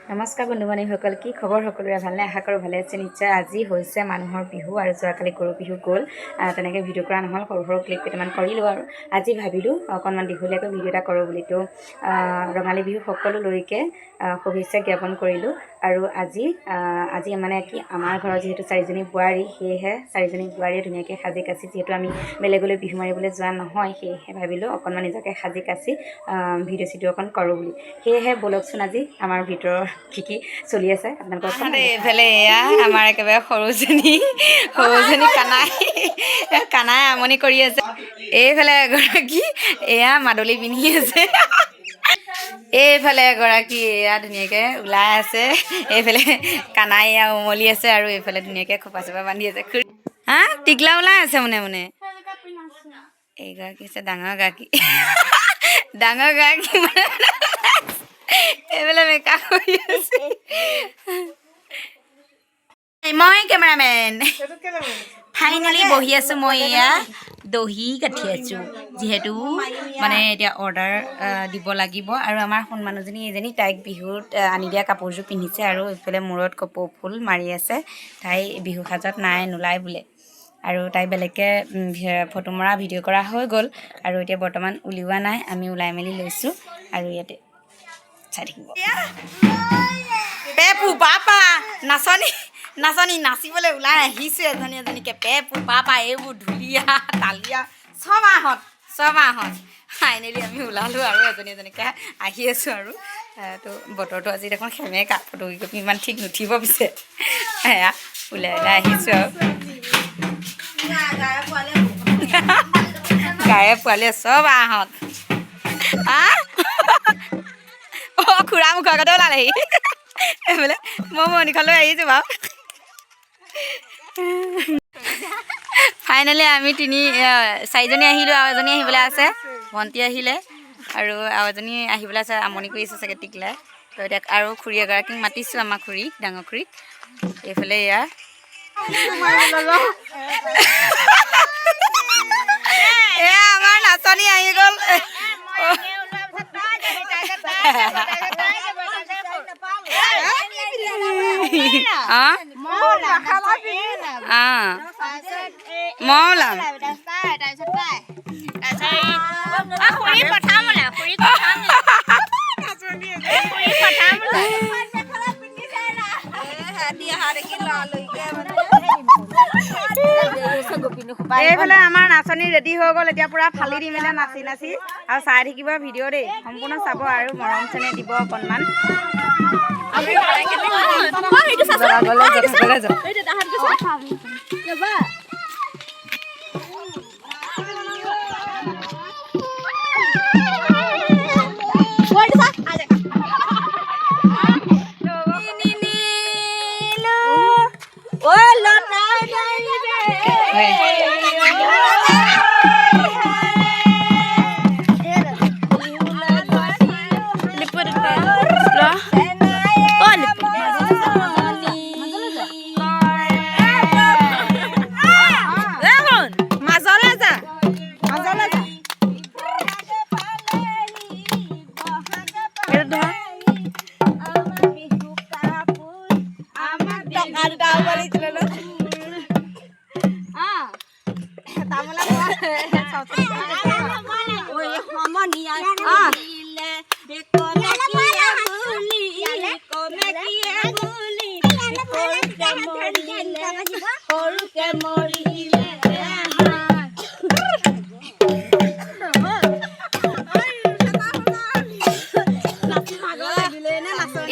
নমস্কাৰ বন্ধু বান্ধৱীসকল, কি খবৰ সকলোৰে? ভালনে? আশা কৰোঁ ভালে আছে নিশ্চয়। আজি হৈছে মানুহৰ বিহু আৰু যোৱাকালি গৰু বিহু গ'ল। তেনেকৈ ভিডিঅ' কৰা নহ'ল, সৰু সৰু ক্লিপ কেইটামান কৰিলোঁ আৰু আজি ভাবিলোঁ অকণমান দীঘলীয়াকৈ ভিডিঅ' এটা কৰোঁ বুলি। তো ৰঙালী বিহু সকলোলৈকে শুভেচ্ছা জ্ঞাপন কৰিলোঁ। আৰু আজি মানে কি, আমাৰ ঘৰত যিহেতু চাৰিজনী বোৱাৰী, সেয়েহে চাৰিজনী বোৱাৰীয়ে ধুনীয়াকৈ সাজি কাচি, যিহেতু আমি বেলেগলৈ বিহু মাৰিবলৈ যোৱা নহয়, সেয়েহে ভাবিলোঁ অকণমান নিজকে সাজি কাচি ভিডিঅ' চিডিঅ' অকণ কৰোঁ বুলি। সেয়েহে ব'লকচোন, আজি আমাৰ ভিতৰৰ কি কি চলি আছে আপোনালোকক অকণমান। এইফালে এয়া আমাৰ একেবাৰে সৰুজনী কানাই কানাই আমনি কৰি আছে। এইফালে এগৰাকী এয়া মাদুলি পিন্ধি আছে। এইফালে এগৰাকী এয়া ধুনীয়াকৈ ওলাই আছে। এইফালে কানাই এয়া উমলি আছে আৰু এইফালে ধুনীয়াকৈ খোপা চোপা বান্ধি আছে। খুৰী হা টিকলা ওলাই আছে মনে মনে। এইগৰাকী হৈছে ডাঙৰ গৰাকী, ডাঙৰ গৰাকী মানে এইফালে মেকআপ কৰি আছে। মই কেমেৰামেন। ফাইনেলি বহি আছোঁ মই, এয়া দহি গাঁঠি আছোঁ, যিহেতু মানে এতিয়া অৰ্ডাৰ দিব লাগিব। আৰু আমাৰ সোণ মানুহজনী এইজনী, তাইক বিহুত আনি দিয়া কাপোৰযোৰ পিন্ধিছে আৰু এইফালে মূৰত কপৌ ফুল মাৰি আছে। তাই বিহু সাজত নাই, নোলায় বোলে। আৰু তাই বেলেগকৈ ফটো মৰা, ভিডিঅ' কৰা হৈ গ'ল আৰু এতিয়া বৰ্তমান উলিওৱা নাই। আমি ওলাই মেলি লৈছোঁ আৰু ইয়াতে চাই থাকিব। পেপু পাপা নাচনী নাচনী নাচিবলৈ ওলাই আহিছে এজনী এজনীকে। পেপু পাপা, এইবোৰ ঢুলীয়া তালিয়া চব আহঁত, চব আহঁত। ফাইনেলি আমি ওলালোঁ আৰু এজনী এজনীকে আহি আছোঁ। আৰু তো বতৰটো আজি দেখোন সেমেকা, ফটো কপি ইমান ঠিক নুঠিব পিছে। এয়া ওলাই ওলাই আহিছোঁ আৰু গায়ে পোৱালিয়ে চব আহঁত। অঁ, খুৰা মুখৰ আগতে ওলালেহি। এইফালে মই মণিখনলৈ আহিছোঁ বাৰু। ফাইনেলি আমি তিনি চাৰিজনী আহিলোঁ আৰু এজনী আহিবলৈ আছে, ভণ্টি আহিলে আৰু আৰু এজনী আহিবলৈ আছে, আমনি কৰি আছে চাগে টিকলাই। তো এতিয়া আৰু খুৰী এগৰাকীক মাতিছোঁ, আমাৰ খুৰীক, ডাঙৰ খুৰীক। এইফালে এয়া এয়া আমাৰ নাচনী আহি গ'ল। মই ওলাম। এইফালে আমাৰ নাচনী ৰেডি হৈ গ'ল, এতিয়া পুৰা ফালি দিম এতিয়া নাচি নাচি। আৰু চাই থাকিব ভিডিঅ' দেই, সম্পূৰ্ণ চাব আৰু মৰম চেনেহ দিব অকণমান।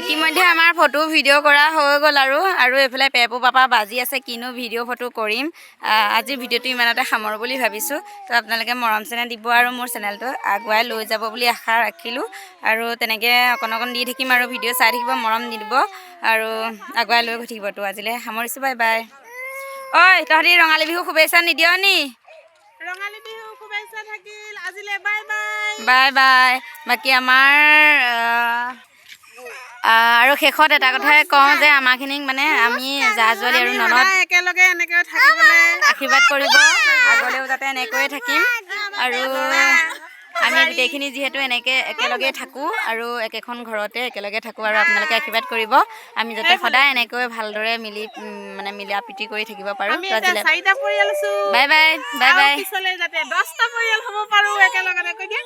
ইতিমধ্যে আমাৰ ফটো ভিডিঅ' কৰা হৈ গ'ল আৰু আৰু এইফালে পেপু পাপা বাজি আছে, কিনো ভিডিঅ' ফটো কৰিম। আজিৰ ভিডিঅ'টো ইমানতে সামৰোঁ বুলি ভাবিছোঁ। তো আপোনালোকে মৰম চেনেহ দিব আৰু মোৰ চেনেলটো আগুৱাই লৈ যাব বুলি আশা ৰাখিলোঁ। আৰু তেনেকৈ অকণ অকণ দি থাকিম আৰু ভিডিঅ' চাই থাকিব, মৰম দি দিব আৰু আগুৱাই লৈ গৈ থাকিব। তো আজিলৈ সামৰিছোঁ, বাই বাই। ঐ তহঁতি ৰঙালী বিহু শুভেচ্ছা নিদিয় নি? ৰঙালী বিহু শুভেচ্ছা থাকিল আজিলৈ, বাই বাই। Bye bye. বাকী আমাৰ আৰু শেষত এটা কথাই কওঁ যে আমাৰখিনিক মানে আমি জা জোৱালী আৰু ননদ একেলগে এনেকৈ থাকিবলৈ আশীৰ্বাদ কৰিব, আগলৈও যাতে এনেকৈয়ে থাকিম। আৰু আমি গোটেইখিনি যিহেতু এনেকৈ একেলগে থাকোঁ আৰু একেখন ঘৰতে একেলগে থাকোঁ আৰু আপোনালোকে আশীৰ্বাদ কৰিব, আমি যাতে সদায় এনেকৈ ভালদৰে মিলি মানে মিলা প্ৰীতি কৰি থাকিব পাৰোঁ। আমি তো এতিয়া আজিলৈ চাৰিটা পৰিয়াল আছো। বাই বাই, বাই আৰু বাই। পিছলৈ যাতে 10টা পৰিয়াল হ'ব পাৰো একেলগতে কৈ দিয়া।